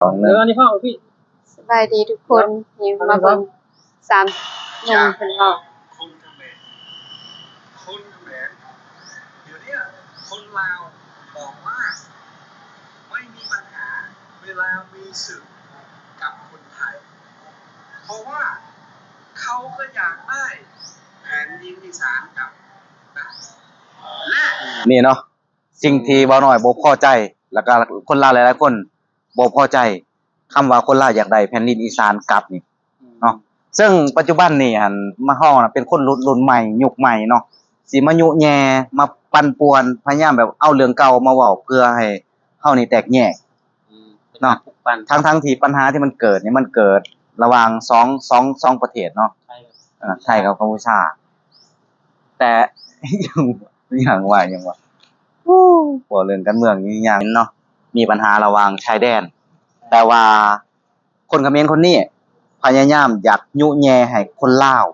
ສອງ ໜຶ່ງ ສະບາຍດີທຸກຄົນ ນີ້ມາເບິ່ງສາມໜຸ່ມເພິ່ນເວົ້າ. ຄົນຂະເໝນ ຄົນຂະເໝນ ດຽວເນີ້ຍຄົນລາວບອກວ່າ ໄມ່ມີບັນຫາເວລາມີສຶກກັບຄົນໄທ ເພາະວ່າເຂົາກໍຢາກໄດ້ແຜ່ນດິນອີສານກັບນະ ແລະ ນີ້ເນາະ ສິ່ງທີ່ບ່າວນ້ອຍບໍ່ພໍໃຈ ແລ້ວກໍຄົນລາວຫຼາຍໆຄົນບໍ່ພໍໃຈ ຄຳວ່າຄົນລາວຢາກໄດ້ແຜ່ນດິນອີສານກັບນີ້ເນາະ. ເຊິ່ງປັດຈຸບັນນີ້ຫັ້ນ ມາ ເຮົານະເປັນຄົນລຸ້ນ ລຸ້ນໃໝ່ ຍຸກໃໝ່ເນາະ ຊິມາຍຸແຍ່ ມາປັ່ນປ່ວນ ພະຍາຍາມແບບເອົາເລື່ອງເກົ່າມາເວົ້າ ເພື່ອໃຫ້ເຮົານີ້ແຕກແຍກເນາະ ທັງໆທີ່ປັນຫາທີ່ມັນເກີດນີ້ ມັນເກີດລະຫວ່າງສອງ ສອງ ສອງປະເທດເນາະ ໄທກັບກຳປູຊາ. ແຕ່ ຫຍັງ ຫຍັງວະ ຫຍັງວະ ໂອ້ ເວົ້າເລື່ອງການເມືອງຫຍັງເນາະ ມີບັນຫາລະຫວ່າງຊາຍແດນ ແຕ່ວ່າຄົນຂະເໝນຄົນນີ້ພະຍາຍາມຢາກຍຸແຍ່ໃຫ້ຄົນລາວ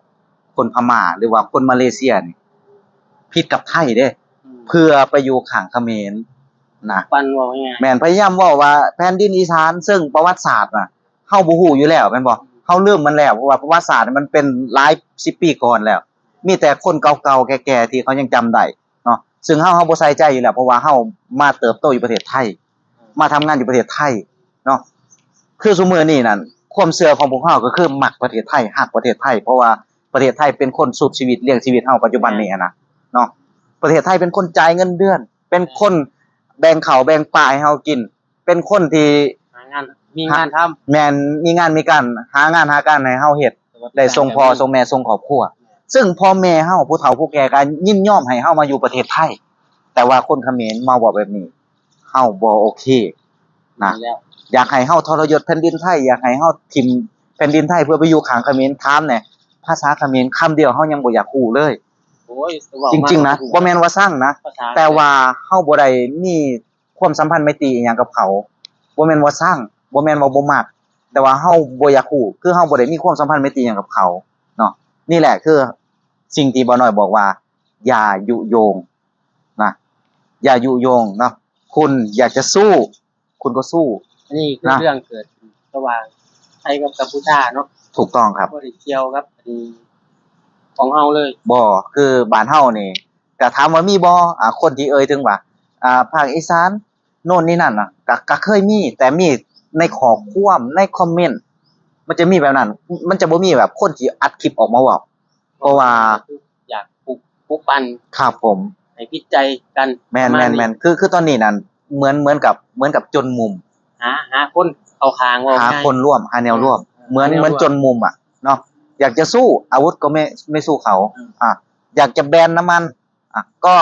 ຄົນພະມ້າ ຫຼືວ່າຄົນມາເລເຊຍນີ້ຜິດກັບໄທເດ້ ເພື່ອໄປຢູ່ຂ້າງຂະເໝນນະ ປັ່ນເວົ້າງ່າຍໆ ແມ່ນ ພະຍາຍາມເວົ້າວ່າແຜ່ນດິນອີສານ ເຊິ່ງປະຫວັດສາດນະ ເຮົາບໍ່ຮູ້ຢູ່ແລ້ວແມ່ນບໍ່? ເຮົາລືມມັນແລ້ວ ເພາະວ່າປະຫວັດສາດມັນເປັນຫຼາຍສິບປີກ່ອນແລ້ວ ມີແຕ່ຄົນເກົ່າໆແກ່ໆທີ່ເຂົາຍັງຈຳໄດ້ເນາະ ເຊິ່ງເຮົາ ເຮົາບໍ່ໃສ່ໃຈຢູ່ແລ້ວ ເພາະວ່າເຮົາມາເຕີບໂຕຢູ່ປະເທດໄທ ມາທຳງານຢູ່ປະເທດໄທເນາະ. ຄືຊຸມື້ນີ້ນັ້ນ ຄວາມເຊື່ອຂອງພວກເຮົາກໍຄືມັກປະເທດໄທ ຮັກປະເທດໄທ ເພາະວ່າປະເທດໄທເປັນຄົນຊຸບຊີວິດ ລ້ຽງຊີວິດເຮົາປັດຈຸບັນນີ້ຫັ້ນນະເນາະ ປະເທດໄທເປັນຄົນຈ່າຍເງິນເດືອນ ເປັນຄົນແບ່ງເຂົ້າແບ່ງປາໃຫ້ເຮົາກິນ ເປັນຄົນທີ່ຫາງານ ມີງານທຳ ແມ່ນ ມີງານມີການ ຫາງານຫາການໃຫ້ເຮົາເຮັດ ໄດ້ສົ່ງພໍ່ສົ່ງແມ່ ສົ່ງຄອບຄົວ ເຊິ່ງພໍ່ແມ່ເຮົາ ຜູ້ເຖົ້າຜູ້ແກ່ກໍຍິນຍອມໃຫ້ເຮົາມາຢູ່ປະເທດໄທ ແຕ່ວ່າຄົນຂະເໝນມາເວົ້າແບບນີ້ ເຮົາບໍ່ໂອເຄນະ ຢາກໃຫ້ເຮົາທໍລະຍົດແຜ່ນດິນໄທ ຢາກໃຫ້ເຮົາຖິ້ມແຜ່ນດິນໄທເພື່ອໄປຢູ່ຂ້າງຂະເໝນ. ຖາມແດ່ ພາສາຂະເໝນຄຳດຽວເຮົາຍັງບໍ່ຢາກຮູ້ເລີຍ ໂອ້ຍ ເວົ້າມາ ຈິງໆນະ ບໍ່ແມ່ນວ່າຊັງນະ ແຕ່ວ່າເຮົາບໍ່ໄດ້ມີ ຄວາມສຳພັນໄມຕີອີ່ຫຍັງກັບເຂົາ ບໍ່ແມ່ນວ່າຊັງ ບໍ່ແມ່ນວ່າບໍ່ມັກ ແຕ່ວ່າເຮົາບໍ່ຢາກຮູ້ ຄືເຮົາບໍ່ໄດ້ມີຄວາມສຳພັນໄມຕີຫຍັງກັບເຂົາເນາະ. ນີ້ແຫຼະຄືສິ່ງທີ່ບ່າວນ້ອຍບອກວ່າ ຢ່າຍຸໂຍງນະ ຢ່າຍຸໂຍງເນາະ ຄຸນຢາກຈະສູ້ ຄຸນກໍສູ້. ອັນນີ້ຄືເລື່ອງເກີດລະຫວ່າງໄທກັບກຳປູຊາເນາະ. ຖືກຕ້ອງຄັບ ບໍ່ໄດ້ກ່ຽວກັບອັນຂອງເຮົາເລີຍ. ບໍ່ ຄືບ້ານເຮົານີ້ ກະຖາມວ່າມີບໍ່ ອາ ຄົນທີ່ເອີ່ຍເຖິງວ່າ ອາ ພາກອີສານໂນ່ນນີ້ນັ້ນນະ ກະ ກະເຄີຍມີ ແຕ່ມີໃນຂໍ້ຄວາມ ໃນຄອມເມັນ ມັນຈະມີແບບນັ້ນ ມັນຈະບໍ່ມີແບບຄົນທີ່ອັດຄລິບອອກມາເວົ້າ ເພາະວ່າຢາກປຸກ ປຸກປັ່ນ ຄັບຜົມ ໃຫ້ຜິດໃຈກັນ. ແມ່ນໆໆ ຄື ຄືຕອນນີ້ນັ້ນ ເໝືອນ ເໝືອນກັບ ເໝືອນກັບຈົນມຸມ ຫາ ຫາຄົນເຂົ້າຂ້າງ ເວົ້າງ່າຍ ຫາຄົນຮ່ວມ ຫາແນວຮ່ວມ ເໝືອນ ເໝືອນຈົນມຸມອະເນາະ. ຢາກຈະສູ້ ອາວຸດກໍແມ່ນ ແມ່ນສູ້ເຂົາ ອາ ຢາກຈະແບນນ້ຳມັນ ອາ ກໍ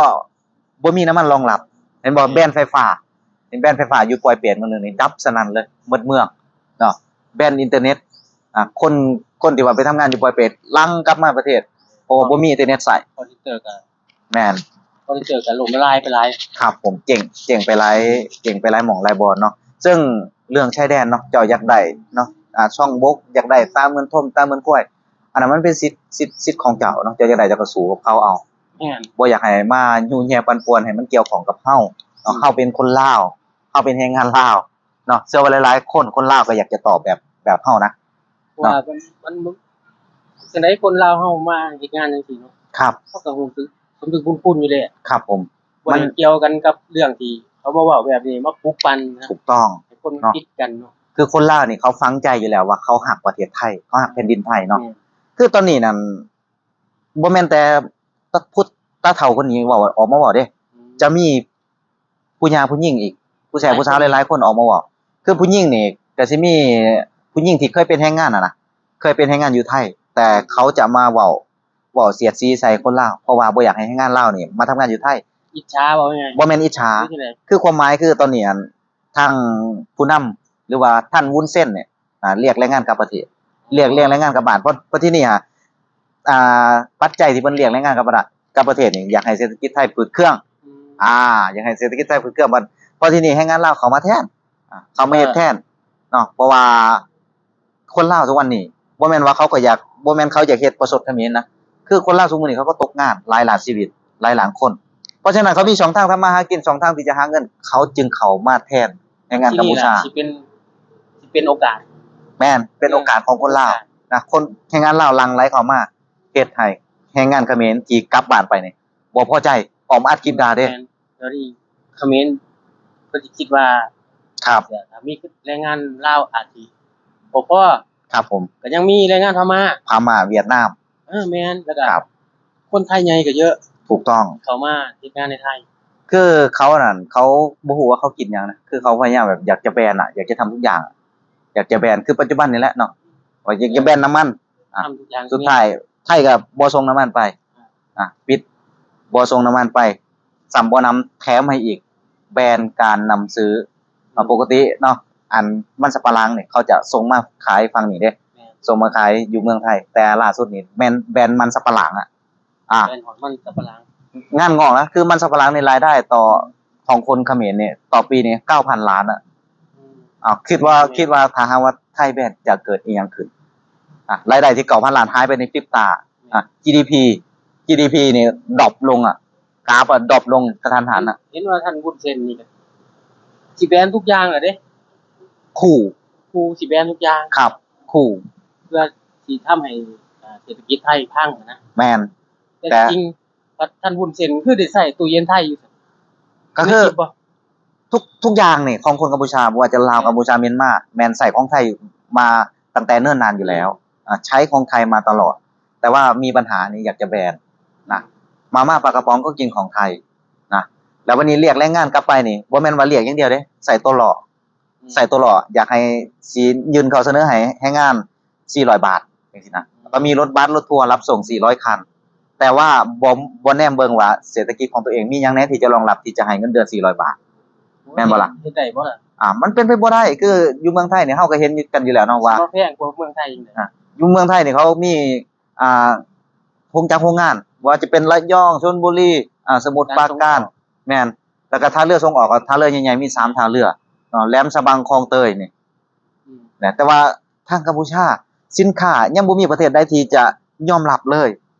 ບໍ່ມີນ້ຳມັນລອງລັບ ເຫັນບໍ່? ແບນໄຟຟ້າ ເຫັນແບນໄຟຟ້າຢູ່ປອຍເປດມື້ໜຶ່ງນີ້ດັບສະໜັ່ນເລີຍ ໝົດເມືອງເນາະ. ແບນອິນເຕີເນັດ ອາ ຄົນ ຄົນທີ່ວ່າໄປທຳງານຢູ່ປອຍເປດ ຫຼັ່ງກັບມາປະເທດ ເພາະວ່າບໍ່ມີອິນເຕີເນັດໃຊ້. ຄອນເຊັນເຕີກໍ ແມ່ນ ຄອນເຊັນເຕີກໍລົ້ມລະລາຍໄປຫຼາຍ ຄັບຜົມ ເຈັງ ເຈັງໄປຫຼາຍ ເຈັງໄປຫຼາຍໝ່ອງຫຼາຍບ່ອນເນາະ. ເຊິ່ງເລື່ອງຊາຍແດນເນາະ ເຈົ້າຢາກໄດ້ເນາະ ອາ ຊ່ອງບົກ ຢາກໄດ້ຕາເໝືອນຖົມ ຕາເໝືອນຄວາຍ ອັນນັ້ນມັນເປັນສິດ ສິດ ສິດຂອງເຈົ້າເນາະ ເຈົ້າຢາກໄດ້ເຈົ້າກໍສູ້ກັບເຂົາເອົາ ບໍ່ຢາກໃຫ້ມາຍຸແຍ່ປັ່ນປ່ວນໃຫ້ມັນກ່ຽວຂ້ອງກັບເຮົາເນາະ. ເຮົາເປັນຄົນລາວ ເຮົາເປັນແຮງງານລາວເນາະ ເຊື່ອວ່າຫຼາຍໆຄົນ ຄົນລາວກໍຢາກຈະຕອບແບບ ແບບເຮົານະ ເພາະວ່າມັນ ມັນ ຈັ່ງໃດຄົນລາວເຮົາມາເຮັດງານຈັ່ງຊີ້ເນາະ ຄັບ ເຮົາກໍຮູ້ສຶກ ສຳນຶກບຸນຄຸນຢູ່ແລ້ວ ຄັບຜົມ ບໍ່ໄດ້ກ່ຽວກັນກັບເລື່ອງທີ່ເຂົາມາເວົ້າແບບນີ້ ມາປຸກປັ່ນນະ ຖືກຕ້ອງ ໃຫ້ຄົນມັນຜິດກັນເນາະ. ຄືຄົນລາວນີ້ເຂົາຝັງໃຈຢູ່ແລ້ວວ່າເຂົາຮັກປະເທດໄທ ເຂົາຮັກແຜ່ນດິນໄທເນາະ. ຄືຕອນນີ້ນັ້ນ ບໍ່ແມ່ນແຕ່ຕາ ຜູ້ຕາເຖົ້າຄົນນີ້ເວົ້າ ອອກມາເວົ້າເດ້ ຈະມີຜູ້ຍ່າຜູ້ຍິງອີກ ຜູ້ຊາຍຜູ້ສາວຫຼາຍໆຄົນອອກມາເວົ້າ. ຄືຜູ້ຍິງນີ້ກໍຊິມີຜູ້ຍິງທີ່ເຄີຍເປັນແຮງງານຫັ້ນນະ ເຄີຍເປັນແຮງງານຢູ່ໄທ ແຕ່ເຂົາຈະມາເວົ້າ ເວົ້າສຽດສີໃສ່ຄົນລາວ ເພາະວ່າບໍ່ຢາກໃຫ້ແຮງງານລາວນີ້ມາທຳງານຢູ່ໄທ. ອິດສາ ເວົ້າງ່າຍໆ ບໍ່ແມ່ນອິດສາ ຄືຄວາມໝາຍຄືຕອນນີ້ ອັນ ທາງຜູ້ນຳ ຫຼືວ່າທ່ານວຸນເຊັນນີ້ ອາ ລຽກແຮງງານກັບປະເທດ ລຽກ ລຽກແຮງງານກັບບ້ານ ເພາະ ເພາະທີ່ນີ້ຫາ ອາ ປັດໄຈທີ່ເພິ່ນລຽກແຮງງານກັບປະ ກັບປະເທດນີ້ ຢາກໃຫ້ເສດຖະກິດໄທຝືດເຄືອງ ອືມ ອາ ຢາກໃຫ້ເສດຖະກິດໄທຝືດເຄືອງ ບັດ ເພາະທີ່ນີ້ແຮງງານລາວເຂົ້າມາແທນ ອາ ເຂົ້າມາເຮັດແທນເນາະ ເພາະວ່າ ຄົນລາວທຸກວັນນີ້ ບໍ່ແມ່ນວ່າເຂົາກໍຢາກ ບໍ່ແມ່ນເຂົາຢາກເຮັດປະຊົດຂະເໝນນະ ຄືຄົນລາວທຸກມື້ນີ້ເຂົາກໍຕົກງານຫຼາຍລ້ານຊີວິດ ຫຼາຍລ້ານຄົນ ເພາະສະນັ້ນເຂົາມີຊ່ອງທາງທຳມາຫາກິນ ຊ່ອງທາງທີ່ຈະຫາເງິນ ເຂົາຈຶ່ງເຂົ້າມາແທນແຮງງານກຳປູຊາ. ທີ່ນີ້ລະຊິເປັນ ເປັນໂອກາດ ແມ່ນ ເປັນໂອກາດຂອງຄົນລາວນະ ຄົນແຮງງານລາວຫຼັ່ງໄຫຼເຂົ້າມາ ເຮັດໃຫ້ແຮງງານຂະເໝນທີ່ກັບບ້ານໄປນີ້ບໍ່ພໍໃຈ ອອກມາອັດຄລິບດ່າເດ້. ແມ່ນ ດຽວນີ້ຂະເໝນເພິ່ນຊິຄິດວ່າ ຄັບ ຖ້າມີແຮງງານລາວອາດຊິບໍ່ພໍ ຄັບຜົມ ກໍຍັງມີແຮງງານພະມ້າ ພະມ້າ ຫວຽດນາມ ເອີ ແມ່ນ ແລ້ວກໍ ຄັບ ຄົນໄທໃຫຍ່ກໍເຍອະ ຖືກຕ້ອງ ເຂົ້າມາເຮັດງານໃນໄທ ຄືເຂົານັ້ນ ເຂົາບໍ່ຮູ້ວ່າເຂົາກິນຫຍັງນະ ຄືເຂົາພະຍາຍາມແບບຢາກຈະແບນອະ ຢາກຈະທຳທຸກຢ່າງ ຢາກຈະແບນ ຄືປັດຈຸບັນນີ້ແຫຼະເນາະ ວ່າຢາກຈະແບນນ້ຳມັນ ອາ ທຳທຸກຢ່າງ ສຸດທ້າຍໄທກໍບໍ່ສົ່ງນ້ຳມັນໄປ ອາ ປິດ ບໍ່ສົ່ງນ້ຳມັນໄປ ຊ້ຳບໍ່ນຳ ແຖມໃຫ້ອີກ ແບນການນຳຊື້ ອືມ ເພາະປົກກະຕິເນາະ ອັນມັນສຳປະຫຼັງນີ້ ເຂົາຈະສົ່ງມາຂາຍຝັ່ງນີ້ເດ້ ແມ່ນ ສົ່ງມາຂາຍຢູ່ເມືອງໄທ ແຕ່ລ່າສຸດນີ້ແມ່ນແບນມັນສຳປະຫຼັງອະ ອາ ແມ່ນຮອດມັນສຳປະຫຼັງ ງານງອກນະ ຄືມັນສຳປະຫຼັງນີ້ລາຍໄດ້ຕໍ່ ຂອງຄົນຂະເໝນນີ້ຕໍ່ປີນີ້ເກົ້າພັນລ້ານອະ ອືມ ອາ ຄິດວ່າ ແມ່ນ ຄິດວ່າຖ້າຫາກວ່າໄທແບນຈະເກີດອີ່ຫຍັງຂຶ້ນ ອາ ລາຍໄດ້ທີ່ເກົ້າພັນລ້ານຫາຍໄປໃນປິບຕາ ອາ ຈີດີພີ ຈີດີພີນີ້ດຣອບລົງອະ ກາຟອະ ດຣອບລົງກະທັນຫັນນະ ເຫັນວ່າທ່ານວຸ້ນເຊັນນີ້ກໍຊິແບນທຸກຢ່າງແລ້ວເດ້ ຂູ່ ຂູ່ຊິແບນທຸກຢ່າງ ຄັບ ຂູ່ ເພື່ອຊິທຳໃຫ້ ເອີ ເສດຖະກິດໄທພັງນະ ແມ່ນ ແຕ່ ແຕ່ຈິງ ທ່ານວຸ້ນເຊັນຄືໄດ້ໃຊ້ຕູ້ເຢັນໄທຢູ່ ກໍຄື ແມ່ນບໍ່? ທຸກ ທຸກຢ່າງນີ້ຂອງຄົນກຳປູເຈຍ ບໍ່ວ່າຈະລາວ ແມ່ນ ກຳປູເຈຍ ມຽນມາ ແມ່ນໃຊ້ຂອງໄທມາຕັ້ງແຕ່ເນີນນານຢູ່ແລ້ວ ອາ ໃຊ້ຂອງໄທມາຕະຫຼອດ ແຕ່ວ່າມີບັນຫານີ້ຢາກຈະແບນນະ ມາມ່າປາກະປ໋ອງກໍກິນຂອງໄທນະ ແລ້ວບັດນີ້ລຽກແຮງງານກັບໄປນີ້ ບໍ່ແມ່ນວ່າລຽກຢ່າງດຽວເດ້ ໃສ່ຕົວລໍ້ ອືມ ໃສ່ຕົວລໍ້ ຢາກໃຫ້ຊິຍື່ນຂໍ້ສະເໜີໃຫ້ແຮງງານສີ່ຮ້ອຍບາດ ຈັ່ງຊີ້ນະ ກໍມີລົດບັສລົດທົວຮັບສົ່ງສີ່ຮ້ອຍຄັນ ແຕ່ວ່າບໍ່ ບໍ່ແນມເບິ່ງວ່າເສດຖະກິດຂອງຕົວເອງມີຫຍັງແດ່ທີ່ຈະຮອງຮັບທີ່ຈະໃຫ້ເງິນເດືອນສີ່ຮ້ອຍບາດ ໂອ້ຍ ແມ່ນບໍ່ລະ? ເຮັດໄດ້ບໍ່ລະ? ອາ ມັນເປັນໄປບໍ່ໄດ້ ຄືຢູ່ເມືອງໄທນີ້ເຮົາກໍເຫັນຢູ່ກັນຢູ່ແລ້ວເນາະວ່າ ມັນແພງກວ່າເມືອງໄທອີກເດ້ ອາ ຢູ່ເມືອງໄທນີ້ເຂົາມີ ອ່າ ໂຮງຈັກໂຮງງານ ບໍ່ວ່າຈະເປັນລະຍອງ ຊົນບຸລີ ອາ ສະໝຸດປາການ ແມ່ນ ແລ້ວກໍທ່າເຮືອສົ່ງອອກ ກໍທ່າເຮືອໃຫຍ່ໆ ມີສາມທ່າເຮືອເນາະ ແຫຼມສະບັງ ຄອງເຕີຍນີ້ ອືມ ນະ ແຕ່ວ່າທາງກຳປູເຈຍ ສິນຄ້າຍັງບໍ່ມີປະເທດໃດທີ່ຈະຍອມຮັບເລີຍ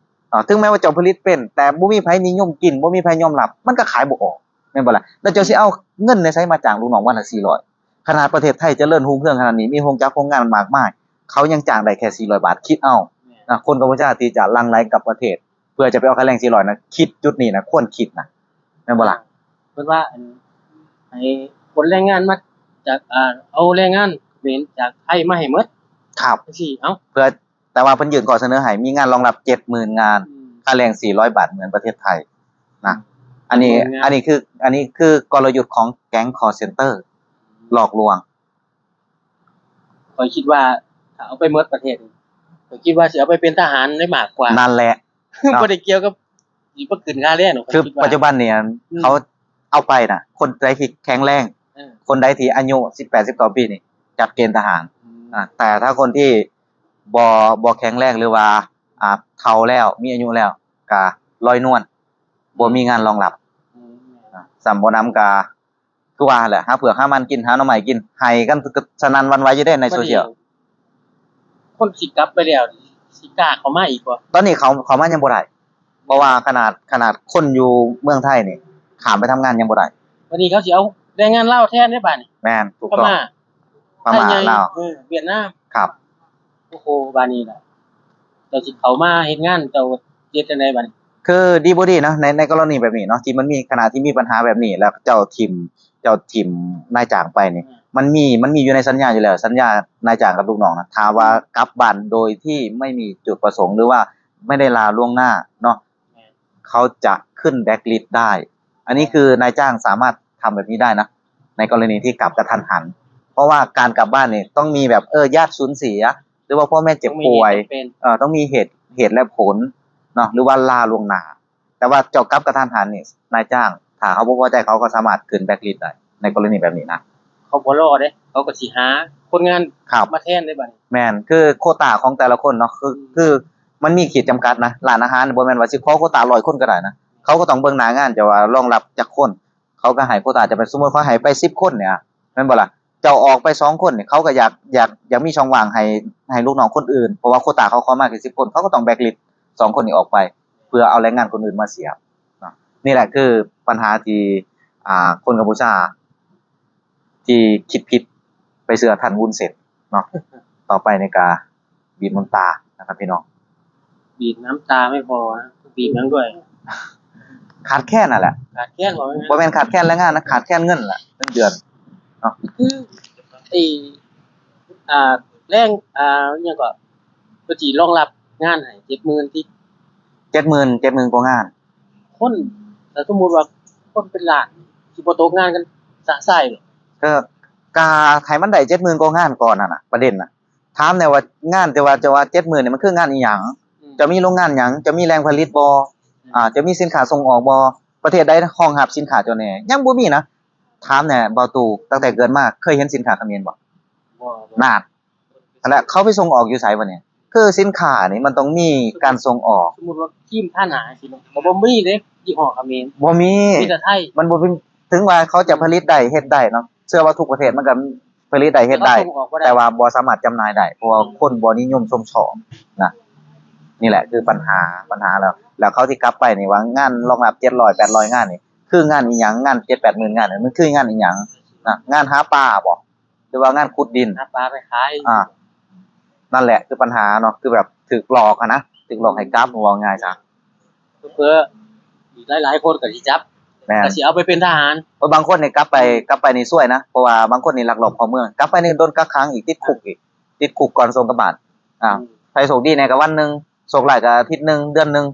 ເອີ ເຖິງແມ່ນວ່າເຈົ້າຜະລິດເປັນ ແຕ່ບໍ່ມີໃຜນິຍົມກິນ ບໍ່ມີໃຜຍອມຮັບ ມັນກໍຂາຍບໍ່ອອກ ແມ່ນບໍ່ລະ? ແລ້ວເຈົ້າຊິເອົາເງິນໃນໃສມາຈ້າງລູກນ້ອງວັນລະສີ່ຮ້ອຍ? ຂະໜາດປະເທດໄທຈະເລີນຮຸ່ງເຮືອງຂະໜາດນີ້ ມີໂຮງຈັກໂຮງງານມາກມາຍ ເຂົາຍັງຈ້າງໄດ້ແຄ່ສີ່ຮ້ອຍບາດ ຄິດເອົາ ແມ່ນ ນະ ຄົນກຳປູເຈຍທີ່ຈະຫຼັ່ງໄຫຼກັບປະເທດ ເພື່ອຈະໄປອອກຄ່າແຮງສີ່ຮ້ອຍນະ ຄິດຈຸດນີ້ນະ ຄວນຄິດນະ ແມ່ນບໍ່ລະ? ເພິ່ນວ່າ ອັນ ໃຫ້ຂົນແຮງງານມາຈາກ ອ່າ ເອົາແຮງງານຂະເໝນຈາກໄທມາໃຫ້ໝົດ ຄັບ ຈັ່ງຊີ້ ເອົ້າ ເພື່ອ ແຕ່ວ່າເພິ່ນຍື່ນຂໍ້ສະເໜີໃຫ້ມີງານຮອງຮັບເຈັດໝື່ນງານ ອືມ ຄ່າແຮງສີ່ຮ້ອຍບາດເໝືອນປະເທດໄທນະ ອັນນີ້ ເຈັດໝື່ນງານ ອັນນີ້ຄື ອັນນີ້ຄືກໍລະຍຸດຂອງແກັງຄໍເຊັນເຕີ ອືມ ຫຼອກລວງ. ຂ້ອຍຄິດວ່າຖ້າເອົາໄປໝົດປະເທດ ຂ້ອຍຄິດວ່າຊິເອົາໄປເປັນທະຫານໄດ້ມາກກວ່າ ນັ້ນແຫຼະເນາະ ບໍ່ໄດ້ກ່ຽວກັບຊິມາຂຶ້ນຄ່າແຮງດອກ ຄືປັດຈຸບັນນີ້ ອືມ ເຂົາເອົາໄປນະ ຄົນໃດທີ່ແຂງແຮງ ເອີ ຄົນໃດທີ່ອາຍຸສິບແປດ ສິບເກົ້າປີນີ້ ຈັບເກນທະຫານ ອືມ ອາ ແຕ່ຖ້າຄົນທີ່ບໍ່ ບໍ່ແຂງແຮງ ຫຼືວ່າ ອາ ເຖົ້າແລ້ວ ມີອາຍຸແລ້ວ ກະລອຍນວນ ບໍ່ມີງານຮອງຮັບ ອືມ ອາ ຊ້ຳບໍ່ນຳກະ ຄືວ່າຫັ້ນແຫຼະ ຫາເຜືອກຫາມັນກິນ ຫາໜໍ່ໄມ້ກິນ ໄຫ້ກັນສະໜັ່ນຫວັ່ນໄຫວຢູ່ເດ້ໃນໂຊຊຽວ ຄົນຊິກັບໄປແລ້ວ ຊິກ້າເຂົ້າມາອີກບໍ່? ຕອນນີ້ເຂົາ ເຂົ້າມາຍັງບໍ່ໄດ້ ເພາະວ່າຂະໜາດ ຂະໜາດຄົນຢູ່ເມືອງໄທນີ້ ຂ້າມໄປທຳງານຍັງບໍ່ໄດ້ ບັດນີ້ເຂົາຊິເອົາແຮງງານລາວແທນເດ້ບາດນີ້ ແມ່ນ ຖືກຕ້ອງ ພະມ້າ ພະມ້າ ໄທໃຫຍ່ ລາວ ເອີ ຫວຽດນາມ ຄັບ ໂອ້ໂຫ ບາດນີ້ລະ ເຈົ້າຊິເຂົ້າມາເຮັດງານ ເຈົ້າເຮັດຈັ່ງໃດບາດນີ້? ຄືດີບໍ່ດີເນາະ ໃນ ໃນກໍລະນີແບບນີ້ເນາະ ທີ່ມັນມີ ຂະນະທີ່ມີບັນຫາແບບນີ້ ແລ້ວເຈົ້າຖິ້ມ ເຈົ້າຖິ້ມນາຍຈ້າງໄປນີ້ ອືມ ມັນມີ ມັນມີຢູ່ໃນສັນຍາຢູ່ແລ້ວ ສັນຍານາຍຈ້າງກັບລູກນ້ອງນະ ຖ້າວ່າ ອືມ ກັບບ້ານໂດຍທີ່ໄມ່ມີຈຸດປະສົງ ຫຼືວ່າໄມ່ໄດ້ລາລ່ວງໜ້າເນາະ ແມ່ນ ເຂົາຈະຂຶ້ນແບລັກລິດໄດ້ ອັນນີ້ຄືນາຍຈ້າງສາມາດທຳແບບນີ້ໄດ້ນະ ໃນກໍລະນີທີ່ກັບກະທັນຫັນ ເພາະວ່າການກັບບ້ານນີ້ຕ້ອງມີແບບ ເອີ ຍາດສູນເສຍ ຫຼືວ່າພໍ່ແມ່ເຈັບປ່ວຍ ຕ້ອງມີເຫດຈຳເປັນ ເອີ ຕ້ອງມີເຫດ ເຫດ ແລະ ຜົນເນາະ ຫຼືວ່າລາລ່ວງໜ້າ ແຕ່ວ່າເຈົ້າກັບກະທັນຫັນນີ້ ນາຍຈ້າງ ຖ້າເຂົາບໍ່ພໍໃຈ ເຂົາກໍສາມາດຂຶ້ນແບລັກລິດໄດ້ ໃນກໍລະນີແບບນີ້ນະ ເຂົາບໍ່ລໍເດ້ ເຂົາກໍຊິຫາຄົນງານ ຄັບ ມາແທນເດ້ບາດນີ້ ແມ່ນ ຄືໂຄຕາຂອງແຕ່ລະຄົນເນາະ ຄື ອືມ ຄືມັນມີຂີດຈຳກັດນະ ຮ້ານອາຫານບໍ່ແມ່ນວ່າຊິຂໍໂຄຕາຮ້ອຍຄົນກໍໄດ້ນະ ເຂົາກໍຕ້ອງເບິ່ງໜ້າງານ ເຈົ້າວ່າຮອງຮັບຈັກຄົນ ເຂົາກໍໃຫ້ໂຄຕາຈະເປັນ ສົມມຸດເຂົາໃຫ້ໄປສິບຄົນນີ້ ແມ່ນບໍ່ລະ? ເຈົ້າອອກໄປສອງຄົນນີ້ ເຂົາກໍຢາກ ຢາກ ຢາກມີຊ່ອງວ່າງໃຫ້ ໃຫ້ລູກນ້ອງຄົນອື່ນ ເພາະວ່າໂຄຕາເຂົາຂໍມາແຄ່ສິບຄົນ ເຂົາກໍຕ້ອງແບລັກລິດສອງຄົນນີ້ອອກໄປ ເພື່ອເອົາແຮງງານຄົນອື່ນມາສຽບເນາະ ນີ້ແຫຼະຄືບັນຫາທີ່ ອ່າ ຄົນກຳປູເຈຍທີ່ຄິດຜິດໄປເຊື່ອທ່ານວຸ້ນເຊັນ ເນາະ. ຕໍ່ໄປນີ້ກະ ບີບນ້ຳຕານະຄັບພີ່ນ້ອງ. ບີບນ້ຳຕາໄມ່ພໍນະ ບີບຫຍັງດ້ວຍ? ຂາດແຄນຫັ້ນແຫຼະ. ຂາດແຄນບໍ່ແມ່ນ? ບໍ່ແມ່ນຂາດແຄນແຮງງານນະ ຂາດແຄນເງິນແຫຼະ ເງິນເດືອນເນາະ. ຄື ໄອ້ ອ່າ ແຮງ ອ່າ ຫຍັງເກາະ ເພິ່ນຊິລອງຮັບງານໃຫ້ເຈັດໝື່ນຕິ? ເຈັດໝື່ນ ເຈັດໝື່ນກວ່າງານ. ຄົນ ຖ້າສົມມຸດວ່າຄົນເປັນລ້ານ ຊິບໍ່ຕົກງານກັນຊະຊາຍເດ? ກໍ ກະໃຫ້ມັນໄດ້ເຈັດໝື່ນກວ່າງານກ່ອນຫັ້ນນະ ປະເດັນນະ. ຖາມແດ່ວ່າງານທີ່ວ່າ ເຈົ້າວ່າເຈັດໝື່ນນີ້ ມັນຄືງານອີ່ຫຍັງ? ອືມ ເຈົ້າມີໂຮງງານຫຍັງ? ເຈົ້າມີແຫຼ່ງຜະລິດບໍ່? ອືມ ອ່າ ເຈົ້າມີສິນຄ້າສົ່ງອອກບໍ່? ປະເທດໃດຮອງຮັບສິນຄ້າເຈົ້າແດ່? ຍັງບໍ່ມີນະ. ຖາມແດ່ບ່າວຕູ້ ຕັ້ງແຕ່ເກີດມາເຄີຍເຫັນສິນຄ້າຂະເໝນບໍ່? ບໍ່ ບໍ່. ນັ້ນ ຫັ້ນແຫຼະ ເຂົາໄປສົ່ງອອກຢູ່ໃສບັດນີ້? ຄືສິນຄ້ານີ້ມັນຕ້ອງມີການສົ່ງອອກ. ສົມມຸດວ່າຄຣີມທາໜ້າຈັ່ງຊີ້ເນາະ ກໍບໍ່ມີເດ້ ຍີ່ຫໍ້ຂະເໝນ ບໍ່ມີ ມີແຕ່ໄທ. ມັນບໍ່ເປັນ ເຖິງວ່າເຂົາຈະຜະລິດໄດ້ ເຮັດໄດ້ເນາະ ເຊື່ອວ່າທຸກປະເທດມັນກໍຜະລິດໄດ້ ເຮັດໄດ້ ແຕ່ວ່າສົ່ງອອກບໍ່ໄດ້ ແຕ່ວ່າບໍ່ສາມາດຈຳໜ່າຍໄດ້ ເພາະວ່າ ອືມ ຄົນບໍ່ນິຍົມຊົມຊອບນະ. ນີ້ແຫຼະຄືບັນຫາ ບັນຫາແລ້ວ ແລ້ວເຂົາຊິກັບໄປນີ້ວ່າງານຮອງຮັບເຈັດຮ້ອຍ ແປດຮ້ອຍງານນີ້ ຄືງານອີ່ຫຍັງ? ງານເຈັດແປດໝື່ນງານນີ້ ມັນຄືງານອີ່ຫຍັງນະ? ງານຫາປາບໍ? ຫຼືວ່າງານຂຸດດິນ ຫາປາໄປຂາຍ. ອ່າ ນັ້ນແຫຼະຄືບັນຫາເນາະ ຄືແບບຖືກຫຼອກຫັ້ນນະ ຖືກຫຼອກໃຫ້ກັບ ເວົ້າງ່າຍຊະ. ເຜີໆອີກຫຼາຍໆຄົນກໍຊິຈັບ ແມ່ນ ກໍຊິເອົາໄປເປັນທະຫານ. ເອີ ບາງຄົນນີ້ກັບໄປ ອືມ ກັບໄປນີ້ຊວຍນະ ເພາະວ່າບາງຄົນນີ້ລັກລອບເຂົ້າເມືອງ ກັບໄປນີ້ໂດນກັກຂັງອີກ ຕິດຄຸກອີກ ຕິດຄຸກກ່ອນສົ່ງກັບບ້ານ. ອ່າ ອືມ ໃຜໂຊກດີແດ່ກໍວັນໜຶ່ງ ໂຊກຮ້າຍກໍອາທິດໜຶ່ງ ເດືອນໜຶ່ງ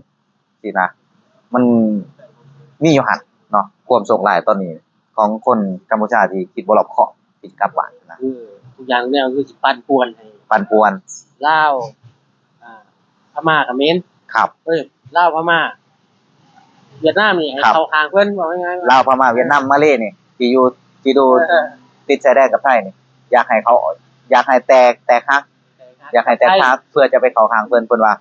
ຊີ້ນະ. ມັນມີຢູ່ຫັ້ນເນາະ ຄວາມໂຊກຮ້າຍຕອນນີ້ຂອງຄົນກຳປູເຈຍທີ່ຄິດບໍ່ລອບຄອບ ທີ່ກັບບ້ານນະ. ຄືທຸກຢ່າງແນວຄືຊິປັ່ນປ່ວນໃຫ້ ປັ່ນປ່ວນ ລາວ ອ່າ ພະມ້າ ຂະເໝນ ຄັບ ເອີ ລາວ ພະມ້າ ຫວຽດນາມນີ້ໃຫ້ ຄັບ ເຂົ້າຂ້າງເພິ່ນ ເວົ້າງ່າຍໆ ລາວ ພະມ້າ ຫວຽດນາມ ມາເລນີ້ ທີ່ຢູ່ ທີ່ຢູ່ ເອີ ຕິດຊາຍແດນກັບໄທນີ້ ຢາກໃຫ້ເຂົາ ຢາກໃຫ້ແຕກ ແຕກຫັກ ແຕກຫັກ ຢາກໃຫ້ແຕກຫັກ ເພື່ອຈະໄປເຂົ້າຂ້າງເພິ່ນ ເພິ່ນວ່າ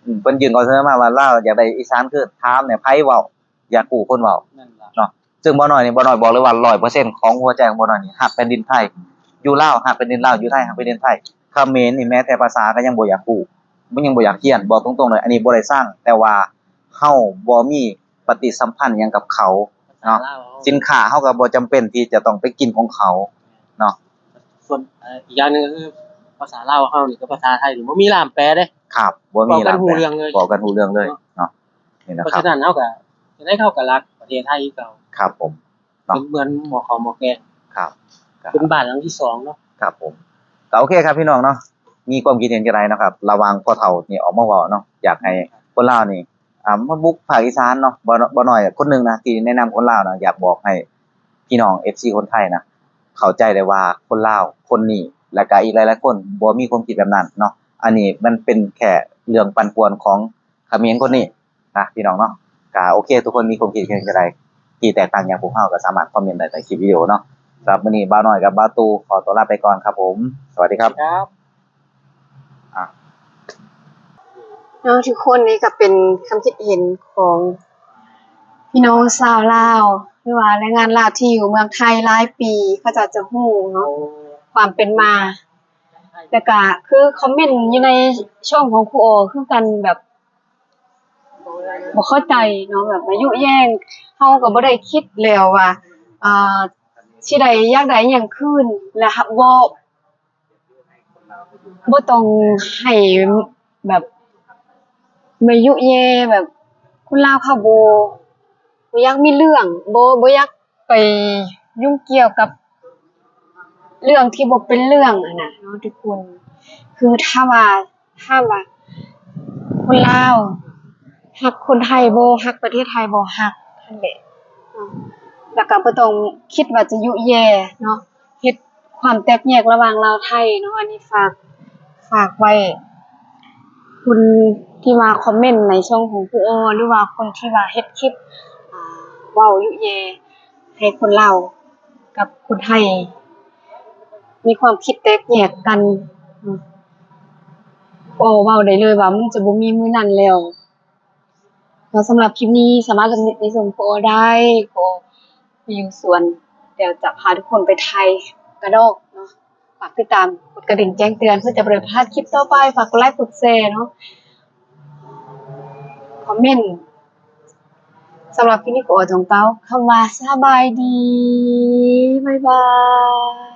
ອືມ ເພິ່ນຍື່ນຂໍ້ສະເໜີມາວ່າລາວຢາກໄດ້ອີສານຄືນ. ຖາມແດ່ໃຜເວົ້າ? ຢາກຮູ້ຄົນເວົ້າ ແມ່ນລະ ເນາະ. ເຊິ່ງບ່າວນ້ອຍນີ້ ບ່າວນ້ອຍບອກເລີຍວ່າຮ້ອຍເປີເຊັນຂອງຫົວໃຈຂອງບ່າວນ້ອຍນີ້ຮັກແຜ່ນດິນໄທ ຢູ່ລາວຮັກແຜ່ນດິນລາວ ຢູ່ໄທຮັກແຜ່ນດິນໄທ. ຂະເໝນນີ້ແມ້ແຕ່ພາສາກໍຍັງບໍ່ຢາກຮູ້ ມັນຍັງບໍ່ຢາກຮຽນ ບອກຕົງໆເລີຍ ອັນນີ້ບໍ່ໄດ້ຊັງ ແຕ່ວ່າເຮົາບໍ່ມີປະຕິສຳພັນຫຍັງກັບເຂົາເນາະ. ສິນຄ້າເຮົາກໍບໍ່ຈຳເປັນທີ່ຈະຕ້ອງໄປກິນຂອງເຂົາເນາະ. ສ່ວນ ເອີ ອີກຢ່າງໜຶ່ງກໍຄືພາສາລາວເຮົານີ້ກັບພາສາໄທນີ້ບໍ່ມີລ່າມແປເດ້. ຄັບ ບໍ່ມີລ່າມແປ ເວົ້າກັນຮູ້ເລື່ອງເລີຍ ເວົ້າກັນຮູ້ເລື່ອງເລີຍເນາະ. ເນາະ ນີ້ນະ ເພາະ ຄັບ ສະນັ້ນເຮົາກໍ ຈັ່ງໃດເຮົາກໍລັກປະເທດໄທຄືເກົ່າ. ຄັບຜົມ ເນາະ ເປັນເໝືອນໝໍ້ເຂົ້າໝໍ້ແກງ. ຄັບ ເປັນບ້ານຫຼັງທີສອງເນາະ. ຄັບຜົມ ກໍໂອເຄຄັບພີ່ນ້ອງເນາະ ມີຄວາມຄິດເຫັນຈັ່ງໃດເນາະຄັບ ລະຫວ່າງພໍ່ເຖົ້ານີ້ອອກມາເວົ້າເນາະ ຢາກໃຫ້ຄົນລາວນີ້ ອ່າ ມາບຸກພາກອີສານເນາະ. ບໍ່ ບໍ່ໜ້ອຍຄົນໜຶ່ງນະ ທີ່ແນະນຳຄົນລາວນະ ຢາກບອກໃຫ້ພີ່ນ້ອງເອັຟຊີຄົນໄທນະ ເຂົ້າໃຈໄດ້ວ່າຄົນລາວຄົນນີ້ ແລະກະອີກຫຼາຍໆຄົນບໍ່ມີຄວາມຄິດແບບນັ້ນເນາະ. ອັນນີ້ມັນເປັນແຄ່ເລື່ອງປັ່ນປ່ວນຂອງຂະເໝນຄົນນີ້ ນະພີ່ນ້ອງເນາະ. ກະໂອເຄ ທຸກຄົນມີຄວາມຄິດເຫັນຈັ່ງໃດທີ່ແຕກຕ່າງຈາກພວກເຮົາ ກໍສາມາດຄອມເມັນໄດ້ໃຕ້ຄລິບວິດີໂອເນາະ. ສຳລັບມື້ນີ້ ບ່າວນ້ອຍກັບບ່າວຕູ້ຂໍຕົວລາໄປກ່ອນຄັບຜົມ ສະຫວັດດີຄັບ. ເນາະ ທຸກຄົນ ນີ້ກໍເປັນຄຳຄິດເຫັນຂອງພີ່ນ້ອງຊາວລາວ ຫຼືວ່າແຮງງານລາວທີ່ຢູ່ເມືອງໄທຫຼາຍປີ ເຂົາເຈົ້າຈະຮູ້ເນາະ ຄວາມເປັນມາ ແລ້ວກະຄືຄອມເມັນຢູ່ໃນຊ່ອງຂອງຄູອໍຄືກັນ ແບບ ບໍ່ເຂົ້າໃຈເນາະ ແບບມາຍຸແຍ່ງ ເຮົາກໍບໍ່ໄດ້ຄິດແລ້ວວ່າ ອ່າ ຊິໄດ້ ຢາກໄດ້ຫຍັງຄືນ ແລະ ບໍ່ ບໍ່ຕ້ອງໃຫ້ແບບມາຍຸແຍ່ ແບບຄົນລາວເຂົາບໍ່ ບໍ່ຢາກມີເລື່ອງ ບໍ່ ບໍ່ຢາກໄປຫຍຸ້ງກ່ຽວກັບເລື່ອງທີ່ບໍ່ເປັນເລື່ອງຫັ້ນນະເນາະທຸກຄົນ. ຄືຖ້າວ່າ ຖາມວ່າຄົນລາວຮັກຄົນໄທບໍ່ ຮັກປະເທດໄທບໍ່ ຮັກຫັ້ນແຫຼະເນາະ ແລ້ວກໍບໍ່ຕ້ອງຄິດວ່າຈະຍຸແຍ່ເນາະ ເຮັດຄວາມແຕກແຍກລະຫວ່າງລາວໄທເນາະ. ອັນນີ້ຝາກ ຝາກໄວ້ ຄົນທີ່ມາຄອມເມັນໃນຊ່ອງຂອງຄູອໍ ຫຼືວ່າຄົນທີ່ວ່າເຮັດຄລິບ ອ່າ ເວົ້າຍຸແຍ່ໃຫ້ຄົນລາວກັບຄົນໄທ ມີຄວາມຄິດແຕກແຍກກັນ ກໍເວົ້າໄດ້ເລີຍວ່າມັນຈະບໍ່ມີມື້ນັ້ນແລ້ວ. ແລ້ວສຳລັບຄລິບນີ້ສາມາດສຳເລັດໃນສ່ວນຂອງຄູອໍໄດ້ ຄູອໍໄປຢູ່ສວນ ດຽວຈະພາທຸກຄົນໄປໄຖກະດອກເນາະ. ຝາກຕິດຕາມ ກົດກະດິ່ງແຈ້ງເຕືອນ ເພື່ອຈະບໍ່ໄດ້ພາດຄລິບຕໍ່ໄປ. ຝາກກົດໄລກົດແຊເນາະ ຄອມເມັນ. ສຳລັບຄລິບນີ້ຂໍຈອງກ່າວຄຳວ່າສະບາຍດີ ບາຍບາຍ.